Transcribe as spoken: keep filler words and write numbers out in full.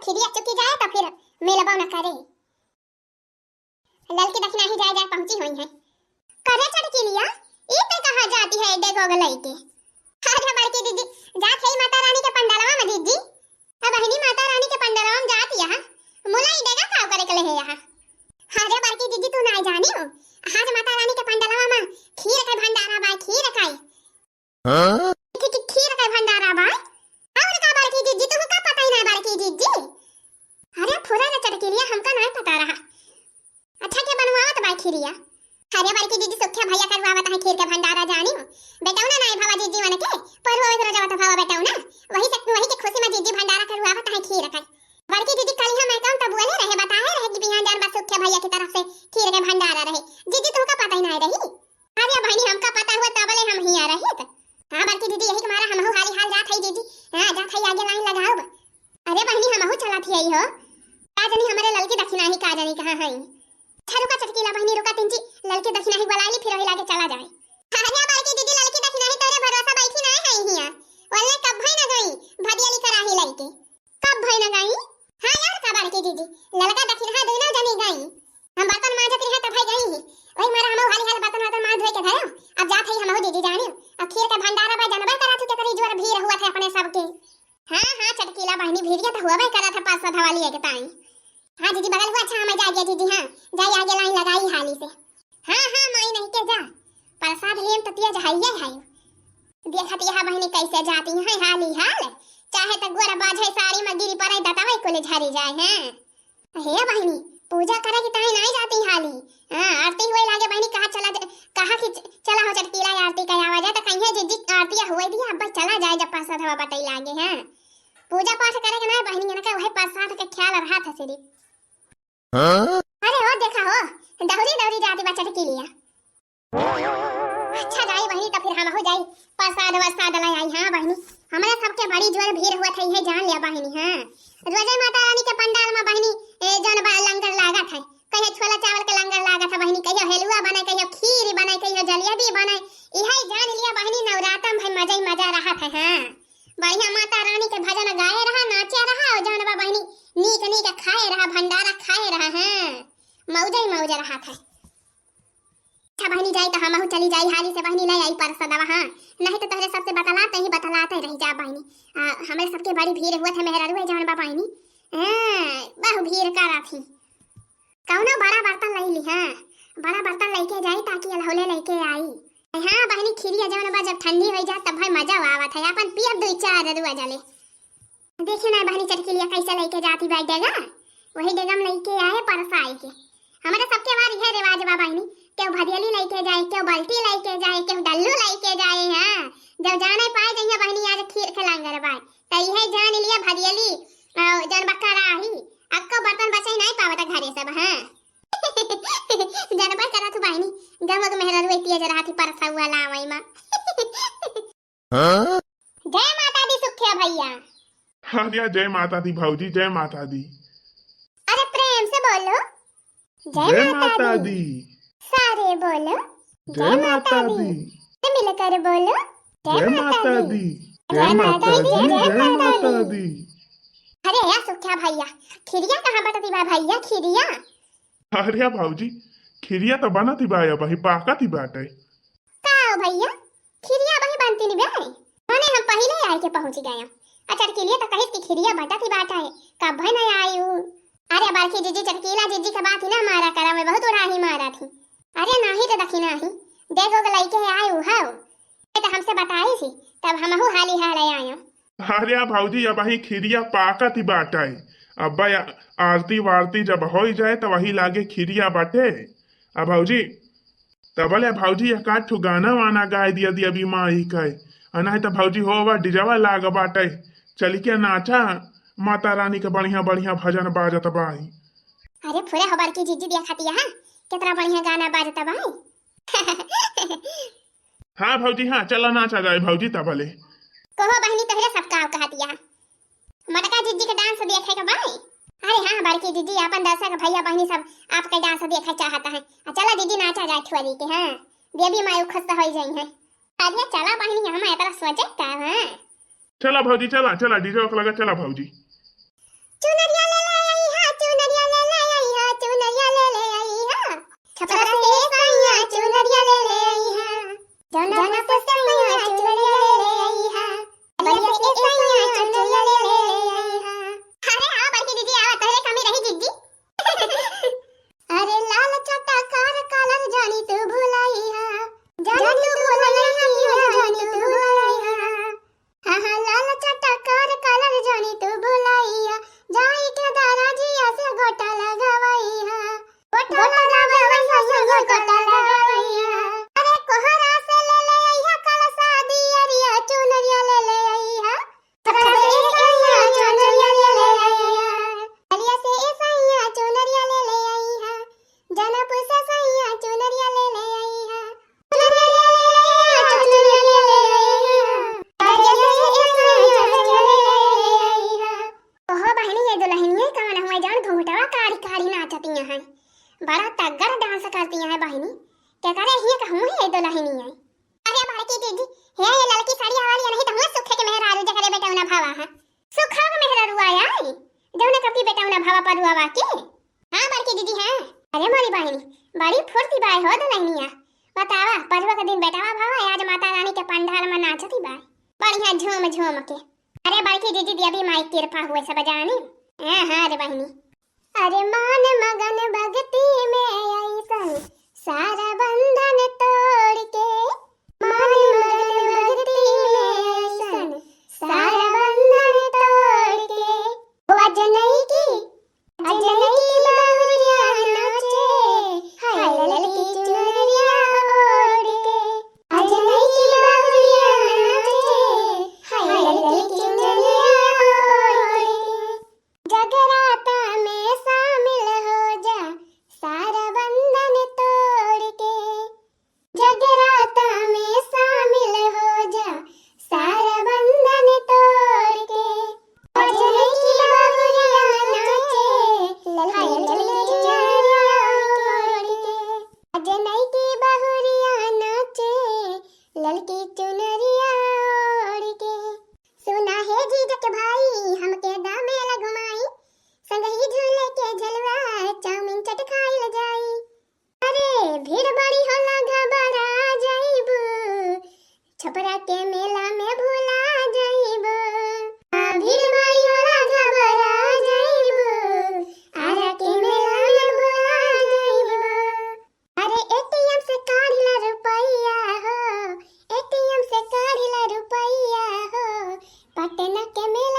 किरिया चुकी जाए तो फिर मिलबो न करे। ललकी दखिनाही जाए जाए पहुंची होइहैं। करे चटकिलिया, ई ते कहाँ जाती है एडे गोग लइके? अरे बड़की दीदी, जात है माता रानी के पंडलवा में दीदी। अब बहिनी माता रानी के पंडलवा में जात यहाँ। मुला ई डेगा काव करे के ले है यहाँ। अरे बड़की दीदी तू नाई जानी हो। आज माता रानी के पंडलवा में खीर के भंडारा बा, खीर के। हाँ? खी-, खी-, खीर के भंडारा बा। और का बड़की जीजी, तुहका पता ही ना बड़की जीजी? अरे फुरा रे चटकिलिया, हमका नाई पता रहा। अच्छा के बनवावत बा खीरिया? अरे बड़की जीजी सुखिया भैया करवावत है खीर के भंडारा जानी हो। बेटौना नाई भवा जीजी मन के, परुआ एक रोजा वत भवा बेटौना। वही से, वही के खुशी में जीजी भंडारा करवावत है खीर के। बड़की जीजी कल हम account तब बोले रहे, बताए रहे कि बिहान जान बा सुखिया भैया की तरफ से खीर के भंडारा रहे। जीजी तुहका पता ही ना रही। अरे बहिनी, हमका पता हुआ तबले हम हियाँ रहित। हाँ बड़की दीदी, यही के मारा हमहू हाली हाल जात हई दीदी। हाँ, जात हई, आगे line लगाओ बा। अरे बहिनी, हमहू चलत हियई हो। का जानी हमरे ललकी दखिनाही का जानी कहाँ हई। अच्छा रुका चटकीला बहिनी, रुका तिनची, ललकी दखिनाही बुलाइली, फिर वही लागे चला जाए। अरे बड़की दीदी, ललकी दखिनाही तोरे भरोसा बैठी ना हई हियाँ। वल्ले कब भई न गई, भदियली कराही लइके। कब भई न गई? हाँ यार, का बड़की दीदी, ललका दखिनहा दुनो जनी गई। हम बर्तन मांजत रहे तब भई गई ही। वही मारा हमहू हाली हाल बर्तन वर्तन मांज धोए के धरम। अब जात हई हमहू दीदी जानी। अब खीर के भंडारा बा, जनबे करत हई केतरी जोर भीड़ हुआ थे अपने सबके। हाँ, हाँ, चटकीला बहिनी, भीड़िया तो हुआ करत है पाँच सौ धवाली एक ताई। हाँ दीदी, बगल हुआ, अच्छा, हम जाए गया दीदी, हाँ, जाए आगे line लगाई हाली से। हाँ, हाँ, माई नहीं के जा, प्रसाद लेम तो तेज हाइये हाई। देखत यहाँ बहिनी कैसे जाती हैं हाली हाल, चाहे तो गोर बाझे साड़ी में गिरी पड़े दतवे कुल झरी जाए हैं। हे बहिनी, पूजा करे की ताई नहीं जाती हाली। हाँ, आरती हुए लागे बहिनी, कहा चला जा-, कहा कि च-, चला हो चटकीला आरती का आवाज है, तो कहीं जीजी आरती हुए दिया, अब चला जाए जब प्रसाद हवा बटई लागे हैं। पूजा पाठ करे के ना बहिनी, इनका वही प्रसाद के ख्याल रहा था सिर्फ। हाँ? अरे हो देखा हो, दौरी दौरी जाती बा चटकीलिया। अच्छा जाई बहिनी, तो फिर हमहू जाई, प्रसाद वरसाद ले आई। हाँ बहिनी, हमरे सबके बड़ी जोर भीड़ हुआ था, इहे जान लिया बहिनी। हाँ, रोजे माता रानी के पंडाल में बहिनी, ए, जौन बा लंगर लागत है, कहियो छोला चावल के लंगर लागत है बहिनी, कहियो हलवा बने, कहियो खीर बने, कहियो जलेबी बने, इहे जान लिया बहिनी, नवरातन भाई मजा ही मजा रहत है। हाँ, बढ़िया माता रानी के भजन गाए रहा, नाचे रहा, और जौन बा बहिनी नीक नीक खाए रहा, भंडारा खाए रहा। हाँ, मौजे ही मौज रहत है। अच्छा बहिनी, जाई तो हमहू चली जाई, हाली से बहिनी ले आई परसदवा, हाँ, नहीं तो तोहरे सबसे बतलाते ही बतलाते रह जा बहिनी। आ, हमरे सबके बड़ी भीड़ हुआ थे मेहरारू है जौन बा बहिनी, हाँ, बहु भीड़ करा थी। कौनो बड़ा बर्तन ले ली, हाँ, बड़ा बर्तन लेके जाई ताकि अलहौले लेके आई। हाँ बहिनी, खीरिया जौन बा जब ठंडी हो जात तब भाई मजा आवत है, अपन पियब दुई चार रुआ जले। देखियो ना बहिनी चटकिलिया कैसे लइके जाती बा डेगा, वही डेगा में लइके आए परसाई के। हमरे सबके बार इहे रिवाज बा बहिनी, केहू भदियली लइके जाए, केहू बाल्टी लइके जाए, केहू डल्लू लइके जाए। हाँ, जब जाने पाए जइया बहिनी आज खीर के लंगर बाय, त इहे जान लिया भदियली, अ, जौन बा कराही, अक्को बर्तन बचाई नहीं पावत घरे सब। हाँ, जनबा करत हूँ बहिनी, गमक मेहररुए तेज रहती परसौआ लावई मा। हाँ? जय माता दी सुखिया भैया। हाँ भैया, जय माता दी भौजी, जय माता दी। अरे प्रेम से बोलो, जय जय माता माता दी। दी। सारे बोलो, जय जय माता माता दी। दी। मिलकर बोलो, जय जय माता माता दी। दी। जय माता दी, जय माता दी। अरे या सुखिया भैया, खिरिया कहाँ बटती बा भैया, खिरिया? अरे भौजी, खिरिया तो बनत ही बा, अबही पाकत ही बाटे। का हो भैया, खिरिया अबही बनती नी बे? मने हम पहिले आए के पहुँच गए। अच्छा, के लिए तो कहिस कि खिरिया बटत ही बाटे, कब है ना आयु? अरे बड़की जीजी, चटकीला जीजी के बात ही ना मारा करा, मैं बहुत उड़ाही मारा थी। अरे नाही तो दखी नाही, देखो के लइके आयु हो। ये तो हमसे बताई थी, तब हमहू हाली हाल आयो। अरे भौजी, अबही खिरिया पाकत ही बाटे। अब आ-, आरती वारती जब होई जाए, तब वही लागे खिरिया बाटे। आ भौजी, तबले भौजी एक आध ठो गाना वाना गाए दिया, दिया अभी माई के। आ नहीं तो भौजी हो, वा डिजवा लाग बाटे, चल के नाचा, माता रानी के बढ़िया बढ़िया भजन बाजत बाई। अरे फुरे हो बड़की जीजी, दिया खाती है, कितना बढ़िया गाना बाजत बाई। हाँ भौजी, हाँ, चला नाचा जाए भौजी तबले। कहो बहिनी, तोहरे सब का कहतिया? मटका जीजी के dance देखे के बाई? अरे हाँ, बड़की जीजी, अपन दर्शक भैया बहिनी सब आपके dance देखे चाहता है। आ चला दीदी, नाचा जाए थुअरी के, हाँ, देवी माई खुश हो जाई है। अरे चला बहिनी, हम इतना सोचे का, हाँ। चला भौजी, चला, चला, डीजे ओक लगा, चला भौजी। चुनरिया ले ले अइहा, चुनरिया ले ले अइहा, चुनरिया ले ले अइहा। छपरा से ए सैया चुनरिया ले ले अइहा। जौनपुर से सैया चुनरिया ले ले अइहा। बलिया से ए सैया चुनरिया ले ले अइहा। अरे हाँ बड़की दीदी, आवा, तोहरे कमी रही जिज्जी। अरे लाल चटकार कलर जानी तू भुलइहा, जानी तू भुलइहा, जानी तू भुलइहा। हाँ हाँ लाल चटकार कलर जानी तू भुलइहा, जाई के दराजिया से गोटा लगवइहा, गोटा लगवइहा, गोटा लगवइहा। अरे कोहरा से ले ले अइहा कलसा दियरिया, चुनरिया ले ले अइहा। छपरा से ए सैया चुनरिया ले ले अइहा। बलिया से ए सैया चुनरिया ले ले अइहा। जौनपुर से सैया चुनरिया ले ले अइहा। चुनरिया ले ले अइहा, चुनरिया ले ले अइहा। बलिया से ए सैया चुनरिया ले ले अइहा। ओहो बहिनी, ये दुलहिनिया कवन हुआ जौन घूंघटवा काढ़ी काढ़ी नाचतिया हैं? बड़ा तगड़ डांस करतिया हैं बहिनी। केकरे हिया कहूँ ये दुलहिनिया? अरे बड़की दीदी, हे ये ललकी साड़िया वाली नहीं तो हुआ सुखे के मेहरारू जकरे बेटौना भावा है। सुखा के मेहरारू आया है, जौने कब की बेटौना भावा परुआ वा के। हाँ बड़की दीदी, हाँ। अरे मोरी बहिनी, बड़ी फुर्ती बाय हो दुलहिनिया। बतावा, परुआ के दिन बेटवा भावा, आज माता रानी के पंडाल में नाचती बाय। बढ़िया झूम झूम के। अरे बड़की दीदी, अभी माई कृपा हुए सब जानी। हाँ हाँ रे बहिनी। अरे मान मगन भक्ति में अइसन सारा बंधन तोड़ के, मान मगन भक्ति में अइसन सारा बंधन तोड़ के। ओ अजनई की, अजनई की बहुरिया नाचे, हाय ललकी चुनरिया ओढ़ के। अजनई की बहुरिया नाचे, हाय ललकी चुनरिया ओढ़ के। जगराता में शामिल हो जा, सारा बंधन तोड़ के। जगराता में शामिल हो जा, सारा बंधन तोड़ के। अजनई की बहुरिया नाचे, हाय ललकी चुनरिया ओढ़ के। अजनई की बहुरिया नाचे, ललकी चुनरिया ओढ़ के। सुना हे जीजा के भाई, हमके दा मेला घुमाई, संगही झूले के झलवा, चाउमीन चट खाइल जाई। अरे भीड़ बड़ी होला, घबरा जाइबू, छपरा के मेला में भुला जाइबू। हाँ, भीड़ बड़ी होला, घबरा जाइबू, आरा के मेला में भुला जाइबू। अरे एटीएम से काढ़ ला रुपया हो, एटीएम से काढ़ ला रुपया हो, पटना के मेला